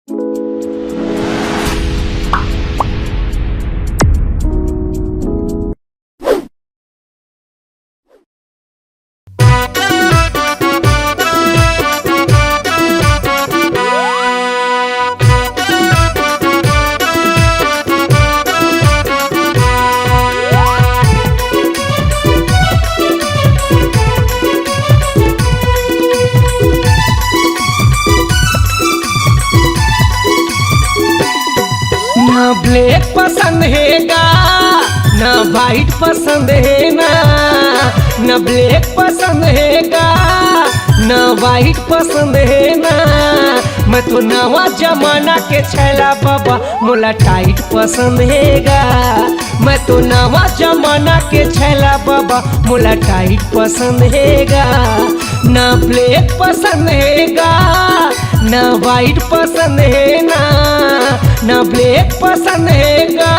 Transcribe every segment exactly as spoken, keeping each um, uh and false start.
ना ब्लैक पसंद हे गा, ना व्हाइट पसंद हे ना, ना ब्लैक पसंद हे गा, ना व्हाइट पसंद हे ना। मैं तो नवा जमाना के छैला बाबा, मोला टाइट पसंद हे गा। मैं तो नवा जमाना के छैला बाबा, मोला टाइट पसंद हे गा। ना ब्लैक पसंद हे गा, ना व्हाइट पसंद हे ना, ना ब्लैक पसंद हे गा,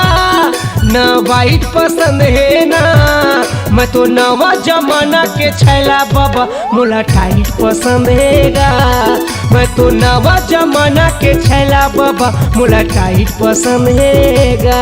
ना व्हाइट पसंद हे ना। मैं तो नवा जमाना के छैला बाबा, मोला टाइट पसंद हे गा। मैं तो नवा जमाना के छैला बाबा, मोला टाइट पसंद हे गा।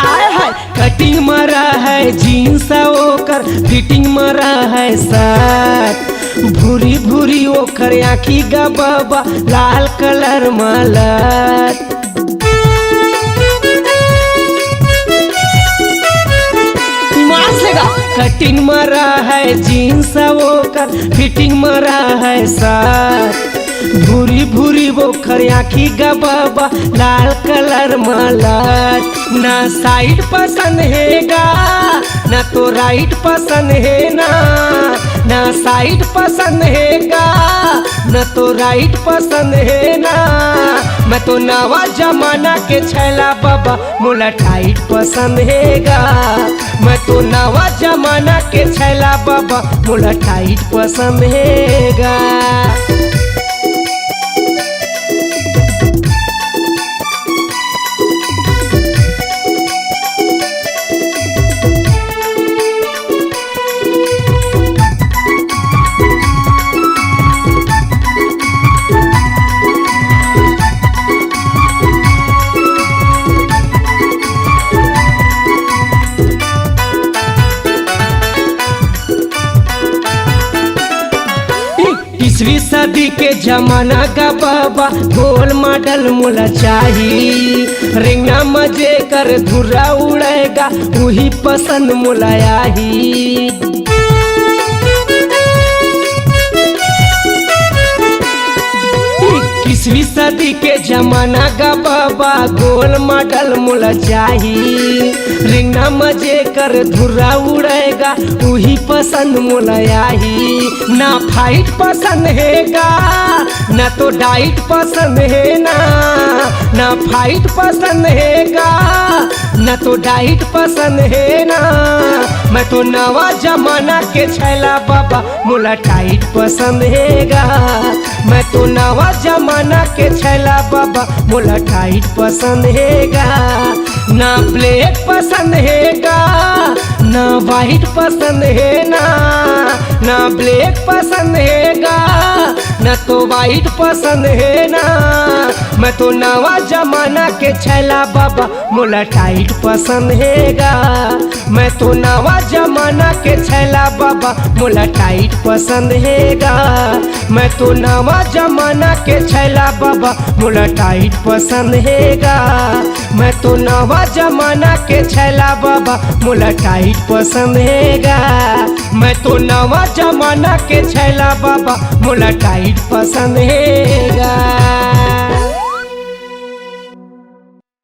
आय हाय, कटिंग म रहय जींस ओकर, फिटिंग म रहय शर्ट। भूरी भूरी ओकर आँखी गा बाबा, लाल कलर म लट। मास लेगा। कटिंग म रहय जींस ओकर, फिटिंग म रहय शर्ट। भूरी भूरी ओकर आँखी गा बाबा, लाल कलर म लट। ना साइड पसंद हे गा, ना तो राइट पसंद हे ना, ना साइड पसंद हे गा, ना तो राइट पसंद हे ना। मैं तो नवा जमाना के छैला बाबा, मोला टाइट पसंद हे गा। मैं तो नवा जमाना के छैला बाबा, मोला टाइट पसंद हे गा। ईस्वी सदी के जमाना गा बाबा, गोल मॉडल मोला चाही। रेंगना म जेकर धुर्रा उड़य गा, उही पसंद मोला आही। ईस्वी सदी के जमाना गा बाबा, गोल मॉडल मोला चाही। रेंगना म जेकर धुर्रा उड़य गा, उही पसंद मोला आही। ना फाइट पसंद हे गा, ना तो डाइट पसंद हे ना। ना फाइट पसंद हे गा, ना तो डाइट पसंद हे ना। मैं तो नवा जमाना के छैला बाबा, मोला टाइट पसंद हे गा। मैं तो नवा जमाना के छैला बाबा, मोला टाइट पसंद हे गा। ना ब्लैक पसंद हे गा, ना व्हाइट पसंद हे ना, ना ब्लैक पसंद हे गा, ना तो व्हाइट पसंद हे ना। मैं तो नवा जमाना के छैला बाबा, मोला टाइट पसंद हे गा। मैं तो नवा जमाना के छैला बाबा, मोला टाइट पसंद हे गा। मैं तो नवा जमाना के छैला बाबा, मोला टाइट पसंद हे गा। मैं तो नवा जमाना के छैला बाबा, मोला टाइट पसंद हे गा। मैं तो नवा जमाना के छैला बाबा, मोला टाइट पसंद हे गा।